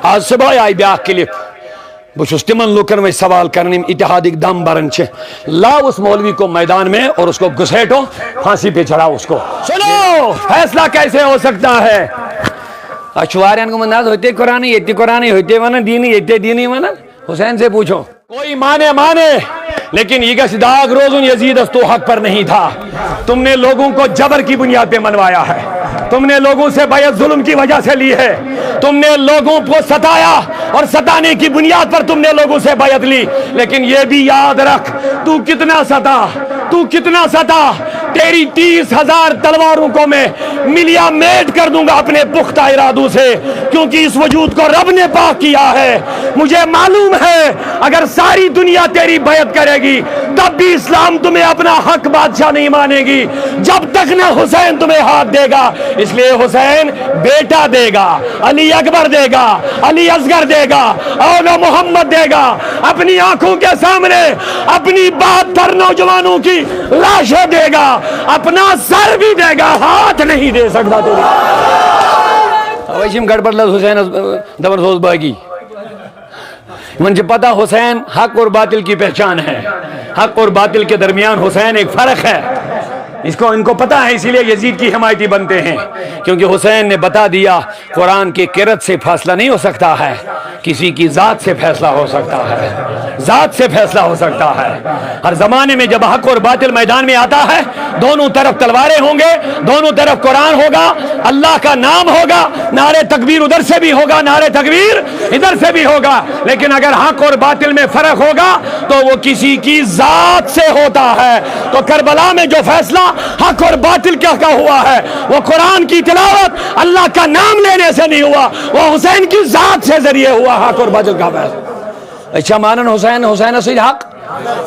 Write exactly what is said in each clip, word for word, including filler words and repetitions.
آز صبح آئی بیاکھ کلپ۔ بہٕ چھُس تِمن لوٗکن وۄنۍ سوال کران، یِم اتحادٕکۍ دم بران چھِ۔ لاؤ اس مولوی کو میدان میں اور اس کو گھسیٹو، پھانسی پہ چڑھاؤ اس کو۔ سنو، فیصلہ کیسے ہو سکتا ہے؟ اَسہِ چھُ واریاہن گوٚمُت، نہ حظ، ہوٚتے قرآنٕے، ییٚتہِ تہِ قرآنٕے، ہوٚتے وَنان دیٖنٕے، ییٚتہِ تہِ دیٖنٕے وَنان۔ حسین سے پوچھو۔ کوئی مانے مانے، لیکن یہ گژھِ داغ روزُن، یزید اس تو حق پر نہیں تھا۔ تم نے لوگوں کو جبر کی بنیاد پہ منوایا ہے، تم نے لوگوں سے بیعت ظلم کی وجہ سے لی ہے، تم نے لوگوں کو ستایا اور ستانے کی بنیاد پر تم نے لوگوں سے بیعت لی۔ لیکن یہ بھی یاد رکھ، تو کتنا ستا، تو کتنا ستا، تیری تیس ہزار تلواروں کو میں ملیا میٹ کر دوں گا اپنے پختہ ارادوں سے، کیونکہ اس وجود کو رب نے پاک کیا ہے۔ مجھے معلوم ہے، اگر ساری دنیا تیری بیعت کرے گی، تب بھی اسلام تمہیں اپنا حق بادشاہ نہیں مانے گی، جب تک نہ حسین تمہیں ہاتھ دے گا۔ اس لیے حسین بیٹا دے گا، علی اکبر دے گا، علی اصغر دے گا، اولا محمد دے گا، اپنی آنکھوں کے سامنے اپنی بہتر نوجوانوں کی لاشیں دے گا، اپنا سر بھی دے گا، ہاتھ نہیں دے سکتا تیرے۔ اوے چھِ یِم گڑبڑ لفظ حسینس، دپان سُہ اوس باغی۔ یِمن چھِ پتہ حسین حق اور باطل کی پہچان ہے، حق اور باطل کے درمیان حسین ایک فرق ہے۔ اس کو، ان کو پتہ ہے، اسی لیے یزید کی حمایتی بنتے ہیں، کیونکہ حسین نے بتا دیا، قرآن کے قرت سے فیصلہ نہیں ہو سکتا ہے، کسی کی ذات سے فیصلہ ہو سکتا ہے، ذات سے فیصلہ ہو سکتا ہے۔ ہر زمانے میں جب حق اور باطل میدان میں آتا ہے، دونوں طرف تلواریں ہوں گے، دونوں طرف قرآن ہوگا، اللہ کا نام ہوگا، نعرہ تکبیر ادھر سے بھی ہوگا، نعرہ تکبیر ادھر سے بھی ہوگا، لیکن اگر حق اور باطل میں فرق ہوگا تو وہ کسی کی ذات سے ہوتا ہے۔ تو کربلا میں جو فیصلہ حق اور باطل کا، کا ہوا ہے، وہ قرآن کی تلاوت، اللہ کا نام لینے سے نہیں ہوا، وہ حسین کی ذات سے ذریعے ہوا حق اور باطل کا فیصلہ۔ اچھا مانن حسین، حسین سے حق،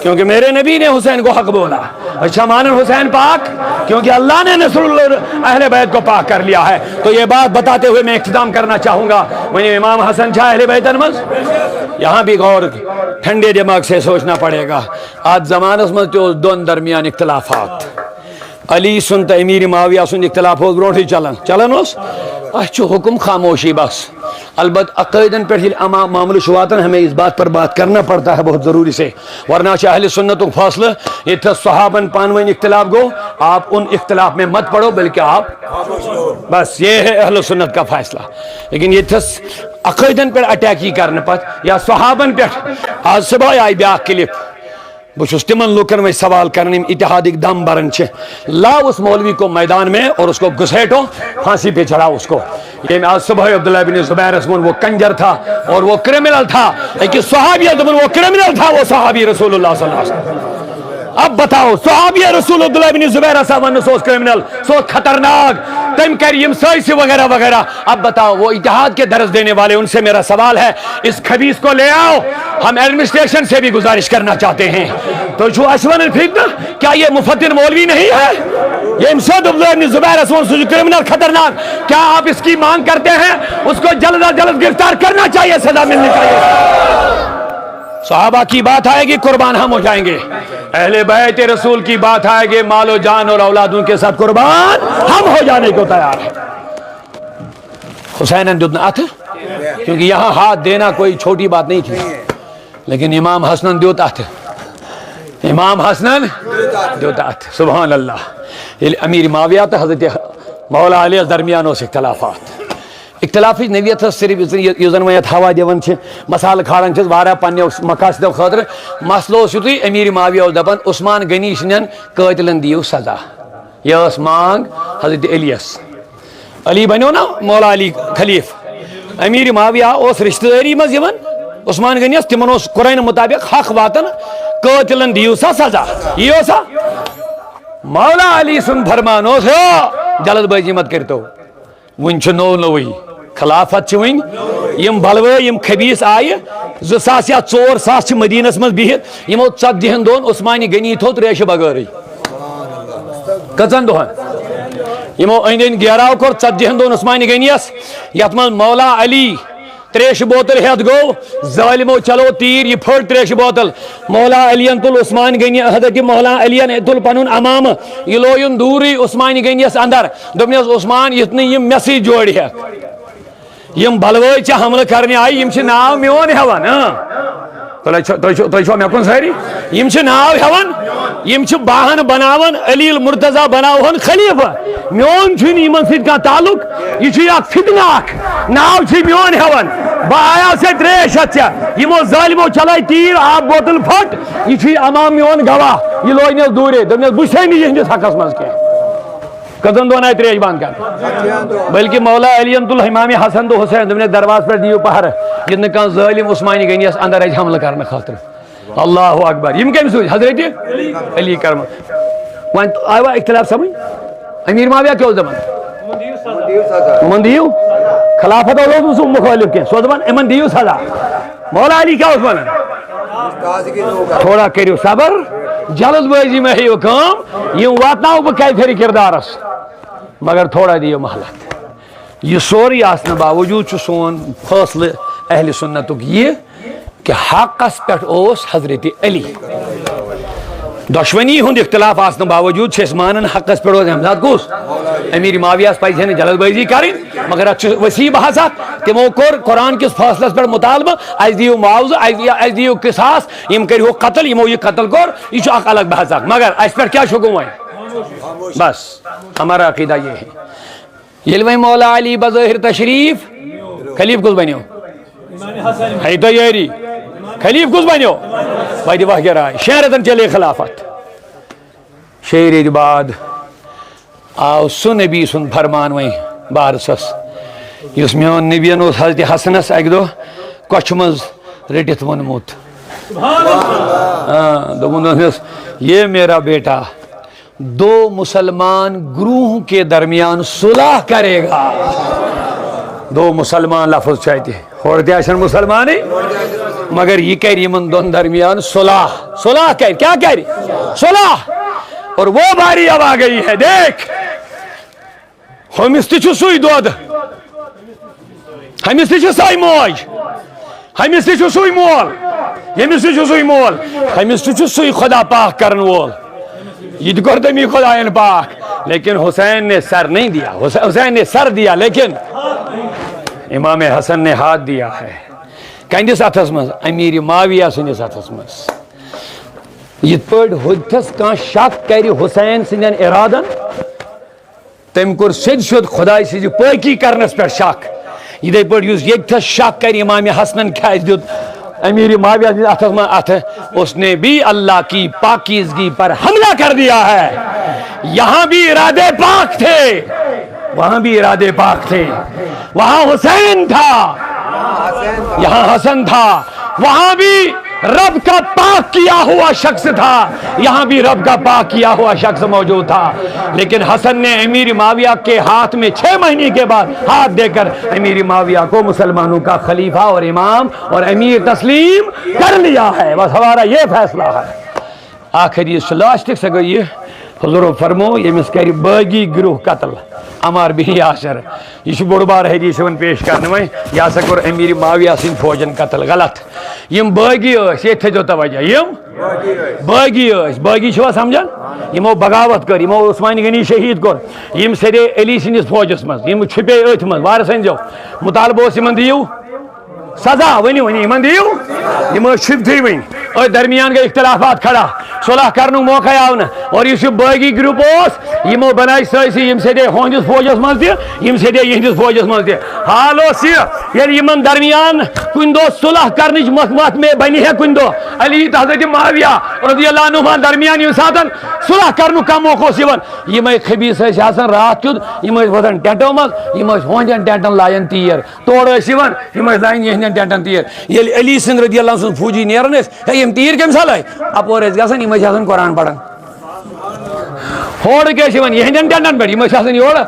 کیونکہ میرے نبی نے حسین کو حق بولا۔ اچھا مانن حسین پاک، کیونکہ اللہ نے نصر اللہ اہل بیت کو پاک کر لیا ہے۔ تو یہ بات بتاتے ہوئے میں اختتام کرنا چاہوں گا۔ وۄنۍ امام حسن چھا اہل بیتن منٛز؟ یہاں بھی غور، ٹھنڈے دماغ سے سوچنا پڑے گا۔ آج زمانس منٛز تہِ اوس دۄن درمیان اختلافات۔ علی سُنٛد تہٕ امیر معاویہ سُنٛد اختلاف اوس برونٛٹھٕے چلان، چلان اوس۔ اَسہِ چھُ حکم خاموشی بس۔ البتہ عقائدن پٮ۪ٹھ ییٚلہِ اما-، معاملہٕ چھُ واتان، ہمیں اس بات پر بات کرنا پڑتا ہے بہت ضروری سے، ورنہ چھُ اہل سنتُک فٲصلہٕ، ییٚتہِ تھَس صحابن پانہٕ ؤنۍ اختلاف گوٚو، آپ ان اختلاف میں مت پڑو، بلکہ آپ، بس یہ ہے اہل سنت کا فیصلہ۔ لیکن ییٚتہِ تھَس عقائدن پٮ۪ٹھ اٹیک یی کرنہٕ پتہٕ یا صحابن پٮ۪ٹھ، آز صبح آیہِ بیٛاکھ کلپ، بہٕ چھُس تِمن لوٗکن وۄنۍ سوال کران، یِم اتحادٕکۍ دم بران چھِ۔ لاؤ اس مولوی کو میدان میں اور اس کو گھسیٹو، پھانسی پہ چڑھاؤ اس کو۔ ییٚمۍ آز صبحٲے عبداللہ بن زبیرس ووٚن، وہ کنجر تھا اور وہ کرمنل تھا۔ أکِس صحابیَس دوٚپُن، وہ کرمنل تھا، وہ صحابی رسول اللہ صلی اللہ علیہ وسلم۔ اب بتاؤ، صحابی رسول عبداللہ بن زبیر ہسا وننہٕ سُہ اوس کرمنل، سُہ اوس خطرناک، تٔمۍ کرِ یِم سٲزشہِ وغیرہ وغیرہ۔ اب بتاؤ، وہ اتحاد کے درس دینے والے، ان سے میرا سوال ہے، اس خبیث کو لے آؤ، ہم ایڈمنسٹریشن سے بھی گزارش کرنا چاہتے ہیں۔ تو چھو اَسہِ ونان فتنہ، کیا یہ مفتن مولوی نہیں ہے؟ یہ امسود عبداللہ ابن زبیر اسمن سوزو کرمنل خطرناک، کیا آپ اس کی مانگ کرتے ہیں؟ اس کو جلد از جلد گرفتار کرنا چاہیے، سزا ملنی چاہیے۔ صحابہ کی بات آئے گی، قربان ہم ہو جائیں گے۔ اہل بیت رسول کی بات آئے گی، مال و جان اور اولادوں کے ساتھ قربان ہم ہو جانے کو تیار ہیں۔ حسینن دیُت نہٕ اَتھٕ، کیونکہ یہاں ہاتھ دینا کوئی چھوٹی بات نہیں تھی، لیکن امام حسنن دیُت اَتھٕ، امام حسنن دیُت اَتھٕ۔ سبحان اللہ۔ ییٚلہِ امیر معاویہ تہٕ حضرت مولا علیس درمیان اوس اختلافات، اختلافٕچ نوعیت ٲس صرف یُس زن، یُس زن وۄنۍ یتھ ہوا دِوان چھِ، مسالہٕ کھالان چھِس واریاہ پننیو مقاصدو خٲطرٕ۔ مسلہٕ اوس یُتُے، امیر معاویہ اوس دپان، عثمان غنی سٕنٛدٮ۪ن قٲتلن دِیِو سزا۔ یہِ ٲس مانگ حضرت علیس۔ علی بنیو نا مولا علی خلیف۔ امیر معاویہ اوس رشتہٕ دٲری منٛز یِوان عثمان غنیس، تِمن اوس قرآن مطابق حق واتان، قٲتلن دِیِو سا سزا۔ یی اوسا؟ مولا علی سُنٛد فرمان اوس، ہو، جلد بٲزی مت کٔرتو۔ وُنہِ چھُ نوٚو نوٚوُے۔ خلافت چھِ وُنہِ۔ یِم بلوٲے، یِم خبیث آیہِ، زٕ ساس یا ژور ساس چھِ مدیٖنس منٛز بِہِتھ۔ یِمو ژتجی ہن دۄہن عثمانِ غنی تھوٚو تریشہِ بغٲرٕے۔ کٔژن دۄہن؟ یِمو أنٛدۍ أنٛدۍ گیراو کوٚر ژتجی ہن دۄہن عثمانِ غنیس، یتھ منٛز مولا علی تریشہِ بوتل ہیتھ گوٚو۔ ظٲلمو چلو تیٖر، یہِ پھٔٹ تریشہِ بوتل۔ مولا علین تُل عثمان غنی، حضرت مولا علین تُل پنُن عمامہٕ، یہِ لویُن دوٗرٕے عثمان غنیس اندر۔ دوٚپنس، عثمان، یُتھ نہٕ یِم مےٚ سۭتۍ جوڑِ ہٮ۪کھ۔ یِم بلوٲے ژےٚ حملہٕ کرنہِ آیہِ، یِم چھِ ناو میون ہٮ۪وان، اۭں۔ تۄہہِ چھو، تۄہہِ چھو، تۄہہِ چھوا مےٚ کُن سٲری؟ یِم چھِ ناو ہٮ۪وان، یِم چھِ بہانہٕ بناوان، علی المرتضیٰ بناوہون خلیفہ۔ میون چھُنہٕ یِمن سۭتۍ کانٛہہ تعلق، یہِ چھُ اکھ فتنہٕ اکھ۔ ناو چھُ میون ہٮ۪وان، بہٕ آیاو ژےٚ ترٛیش ہٮ۪تھ ژےٚ۔ یِمو ظٲلمو چلٲے تیٖر، آب بوتل پھٹ، یہِ چھُ یہِ امام میون گواہ، یہِ لوگنس دوٗرے، دوٚپنس، "بہٕ چھُسے نہٕ یِہنٛدِس حقس منٛز کینٛہہ۔" کٔژن دۄہن آیہِ تریش بنٛد کرنہٕ؟ بلکہ مولا علی تُل امام حسن تہٕ حسین، دوٚپنس، "دروازٕ پٮ۪ٹھ دِیِو پہرٕ، ییٚتہِ نہٕ کانٛہہ ظٲلم عثمانِ غنیَس اندر اژِ حملہٕ کرنہٕ خٲطرٕ۔" اللہ اکبر۔ یِم کٔمۍ سوٗزۍ؟ حضرت علی کرم۔ وۄنۍ آوا اختلاف سمجھ؟ امیر معاویہ کیٛاہ اوس دپان؟ یِمن دِیِو۔ خلافت اوس نہٕ سُہ مُخٲلِف کینٛہہ، سُہ اوس دپان، "یِمن دِیِو سزا۔" مولا علی کیٛاہ اوس ونان؟ تھوڑا کٔرِو صبر، جلد بٲزی مہ ہیٚیِو کٲم، یِم واتناوٕ بہٕ کیفر کردارس، مگر تھوڑا دِیِو مہلت۔ یہِ سورُے آسنہٕ باوجوٗد چھُ سون فٲصلہٕ اہل سنتُک یہِ کہِ حقس پٮ۪ٹھ اوس حضرت علی۔ دۄشوٕنی ہُنٛد اختلاف آسنہٕ باوجوٗد چھِ أسۍ مانان حقس پٮ۪ٹھ اوس۔ اَمہِ ساتہٕ کُس؟ امیر معاویہ یس پزِ ہے نہٕ جلد بٲزی کرٕنۍ، مگر اتھ چھُ وسیع بحث اکھ۔ تِمو کوٚر قرآن کِس فٲصلس پٮ۪ٹھ مطالبہٕ، "اسہِ دِیِو معاوضہٕ، اسہِ دِیِو، اسہِ دِیِو قصاص، یِم کٔرِہوکھ قتل، یِمو یہِ قتل کوٚر۔" یہِ چھُ اکھ الگ بحث اکھ، مگر اسہِ پٮ۪ٹھ کیٛاہ چھُ گوٚمُت وۄنۍ؟ بس، ہمارا عقیدہ یہ ہے۔ ییٚلہِ وۄنۍ مولا علی بظٲہر تشریف، خلیف کُس بنیو؟ ہے تیٲری۔ خلیف کُس بنیو؟ وۄنۍ دِ وۄنۍ کیٛاہ راے؟ شیٚن رٮ۪تن چلے خلافت۔ شیٚیہِ رٮ۪تۍ بعد آو سُہ نبی سُنٛد فرمان وۄنۍ بارسس، یُس میون نبین اوس حضرت حسنس اکہِ دۄہ کۄچھِ منٛز رٔٹِتھ ووٚنمُت۔ آ، دوٚپُن اوسمس، "یہ میرا بیٹا دو مسلمان گروہوں کے درمیان صلح کرے گا۔" دو مسلمان لفظ چھُ اتہِ، ہورٕ تہِ آسن مسلمانٕے، مگر یہِ کرِ یِمن دۄن درمیان صلح۔ صلح کرِ، کیٛاہ کرِ؟ صلح۔ اور وہ باری اب آ گئی ہے، دیکھ، ہُمِس تہِ چھُ سُے دۄد، ہُمِس تہِ چھِ سۄے موج، ہُمِس تہِ چھُ سُے مول، ییٚمِس تہِ چھُ سُے مول، ہُمِس تہِ چھُ سُے خدا پاک کرن وول۔ یہ تہِ کوٚر تٔمی خدایَن پاک، لیکن حسین نے سر نہیں دیا، حس-، حسین نے سر دیا، لیکن امام حسن نے ہاتھ دیا ہے۔ کہندس اتھس منٛز؟ امیر معاویہ سٕنٛدِس اتھس منٛز۔ یِتھ پٲٹھۍ ہُتھس کانٛہہ شک کرِ حسین سٕنٛدٮ۪ن ارادن، تٔمۍ کوٚر سیٚدِ سیوٚد خدایہِ سٕنٛزِ پٲکی کرنس پٮ۪ٹھ شک۔ یِتھے پٲٹھۍ یُس ییٚتہِ تھس شک کرِ امام حسنن کیازِ دیُت امیر معاویہ سٕنٛدِس اتھس منٛز اتھٕ، اس نے بھی اللہ کی پاکیزگی پر حملہ کر دیا ہے۔ یہاں بھی ارادے پاک تھے، وہاں بھی ارادے پاک تھے، وہاں حسین تھا، یہاں حسن تھا، وہاں بھی رب کا پاک کیا ہوا شخص تھا، یہاں بھی رب کا پاک کیا ہوا شخص موجود تھا، لیکن حسن نے امیر معاویہ کے ہاتھ میں چھ مہینے کے بعد ہاتھ دے کر امیر معاویہ کو مسلمانوں کا خلیفہ اور امام اور امیر تسلیم کر لیا ہے۔ بس ہمارا یہ فیصلہ ہے۔ اکھ حدیث چھُ لاسٹِک، سۄ گٔے یہِ، حضوٗرو فرموو، ییٚمِس کرِ بٲغی گروہ قتل، عمار بن یاسر۔ یہِ چھُ بوٚڑ بار حدیث یِوان پیش کرنہٕ وۄنۍ، یہِ ہسا کوٚر امیر معاویہ سٕنٛدۍ فوجن قتل۔ غلط۔ یِم بٲغی ٲسۍ، ییٚتہِ تھٲیزیو توجہ، یِم بٲغی ٲسۍ۔ بٲغی چھِوا سمجھان؟ یِمو بغاوت کٔر، یِمو عثمان غنی شہید کوٚر، یِم سیدے علی سٕنٛدِس فوجس منٛز، یِم چھُپے أتھۍ منٛز، وارث أنۍزیو۔ مطالبہٕ اوس یِمن دِیِو سزا، ؤنِو، ؤنِو، یِمن دِیِو۔ یِم ٲسۍ شُبتھٕے وٕنۍ۔ أتھۍ درمیان گٔے اختلافات کھڑا، صلح کرنُک موقعے آو نہٕ۔ اور یُس یہِ بٲغی گروپ اوس، یِمو بنایہِ سٲرسٕے، یِم سیدے ہُہنٛدِس فوجس منٛز تہِ، یِم سیدے یِہنٛدِس فوجس منٛز تہِ۔ حال اوس یہِ، ییٚلہِ یِمن درمیان کُنہِ دۄہ صلح کرنٕچ مۄکھ وتھ مے بنہِ ہے کُنہِ دۄہ، علی تہٕ حضرت معاویہ رضی اللہ عنہما درمیان ییٚمہِ ساتن صلح کرنُک کانٛہہ موقعہٕ اوس یِوان، یِمے خبیث ٲسۍ آسان راتھ کیُتھ، یِم ٲسۍ وۄتھان ٹینٹو منٛز، یِم ٲسۍ ہُہنٛدٮ۪ن ٹینٹن لایان تیٖر۔ تورٕ ٲسۍ یِوان، یِم ٲسۍ لاین یِہنٛدٮ۪ن ٹینٹن تیٖر۔ ییٚلہِ علی سٕنٛدۍ رضی اللہ عنہ سٕنٛدۍ فوجی نیران ٲسۍ، ہے، یِم تیٖر کٔمۍ سا لٲگۍ؟ اَپور ٲسۍ گژھان، یِم ٲسۍ آسان قرآن پران۔ ہورٕ کیٛاہ ٲسۍ یِوان؟ یِہنٛدٮ۪ن ٹینٹن پٮ۪ٹھ، یِم ٲسۍ آسان یورٕ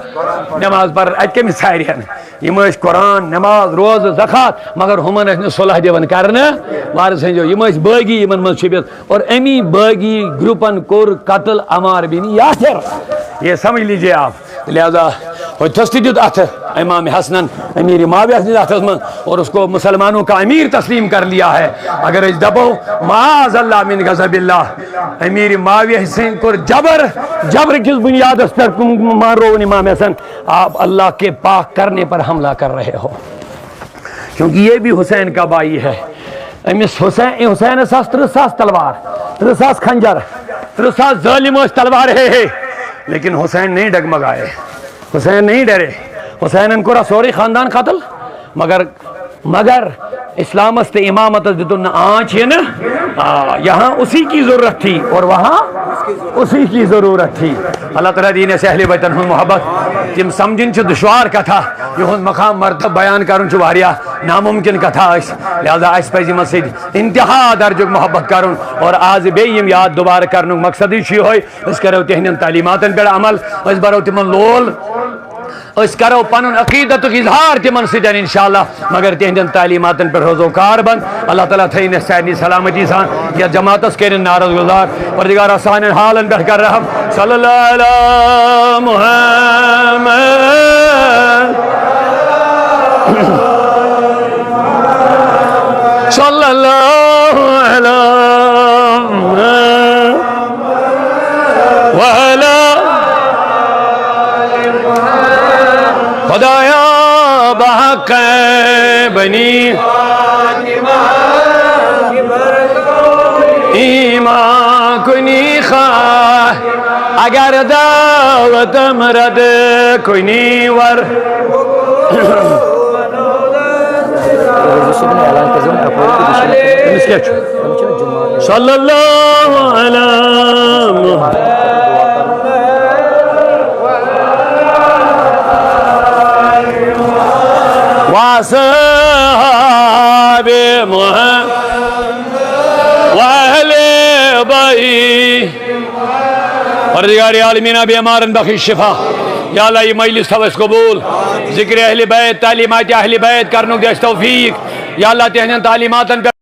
نٮ۪ماز پران۔ اَتہِ کٔمِس ژھارِ ہن؟ یِم ٲسۍ قرآن، نٮ۪ماز، روزٕ، زکوٰۃ، مگر ہُمن ٲسۍ نہٕ صلح دِوان کرنہٕ۔ وارث سٕنٛدیو، یِم ٲسۍ بٲغی یِمن منٛز چھُپِتھ۔ اور اَمی بٲغی گروپن کوٚر قتل عمار بن یاسر۔ یہ سمجھ لیجیے آپ۔ لہذا ہوٚتھس تہِ دیُت اتھٕ امام حسنن امیر معاویہ سٕنٛدِس اتھس منٛز اور اس کو مسلمانوں کا امیر تسلیم کر لیا ہے۔ اگر أسۍ دپو معاذ اللہ من غضب اللہ، امیر معاویہ سٕنٛدۍ کوٚر جبر، جبر کِس بنیادس پٮ۪ٹھ مانرووُن امام حسن، آپ اللہ کے پاک کرنے پر حملہ کر رہے ہو۔ کیونکہ یہ بھی حسین کا بھائی ہے۔ أمِس حسین، حسینس آسہٕ ترٕٛہ ساس تلوار، ترٕٛہ ساس خنجر، ترٕٛہ ساس ظٲلِم ٲسۍ تلوار ہے ہے، لیکن حسین نہیں ڈگمگائے، حسین نہیں ڈرے۔ حسینن کوٚر سورُے خاندان قتل، مگر، مگر اسلامس تہٕ امامتس دیُتُن نہٕ آنچ یِنہٕ۔ آ، یہاں اسی کی ضرورت تھی اور وہاں اسی کی ضرورت تھی۔ اللہ تعالیٰ دِیِن اَسہِ اہل بیتن ہُنٛد محبت۔ تِم سمجھِنۍ چھِ دُشوار کتھا، یِہُنٛد مقام مرتبہ بیان کرُن چھُ واریاہ ناممکن کتھا اَسہِ، لہذا اَسہِ پزِ یِمن سۭتۍ انتہا درجُک محبت کرُن۔ اور آز بیٚیہِ یِم یاد دوبارٕ کرنُک مقصدٕے چھُ یِہوٚے، أسۍ کرو تِہنٛدٮ۪ن تعلیماتن پٮ۪ٹھ عمل، أسۍ برو تِمن لول، أسۍ کرو پنُن عقیدتُک اظہار تِمن سۭتۍ انشاءاللہ، مگر تِہنٛدٮ۪ن تعلیماتن پٮ۪ٹھ روزو کاربند۔ اللہ تعالیٰ تھٲیِن اَسہِ سارنٕے سلامتی سان، یتھ جماعتس کٔرِن نعرس گُزار۔ پروردگارا، سانٮ۪ن حالن پٮ۪ٹھ کر رحم۔ صلی اللہ علی محمد۔ صلی اللہ علی محمد۔ وعلی خدایا بحق بنی ایمان کنی خواہ، اگر دعوتم رد کنی ور۔ روزی صٲبُن اعلان کٔرۍزیو وۄنۍ اَپٲری تہٕ بیٚیہِ چھُ أمِس کیٛاہ چھُ؟ أمِس چھُنہٕ جُمعہ۔ صلی اللہ علی محمد۔ وأصحاب محمد وأهل بيت۔ پروردگار عالمین، بیمارن بخش شفا۔ یا اللہ، یہ مجلس تھاو اَسہِ قبول۔ ذکر اہل بیت، تعلیمات اہل بیت کرنُک دِ اَسہِ توفیق۔ یا اللہ، تِہنٛدٮ۪ن تعلیماتن پٮ۪ٹھ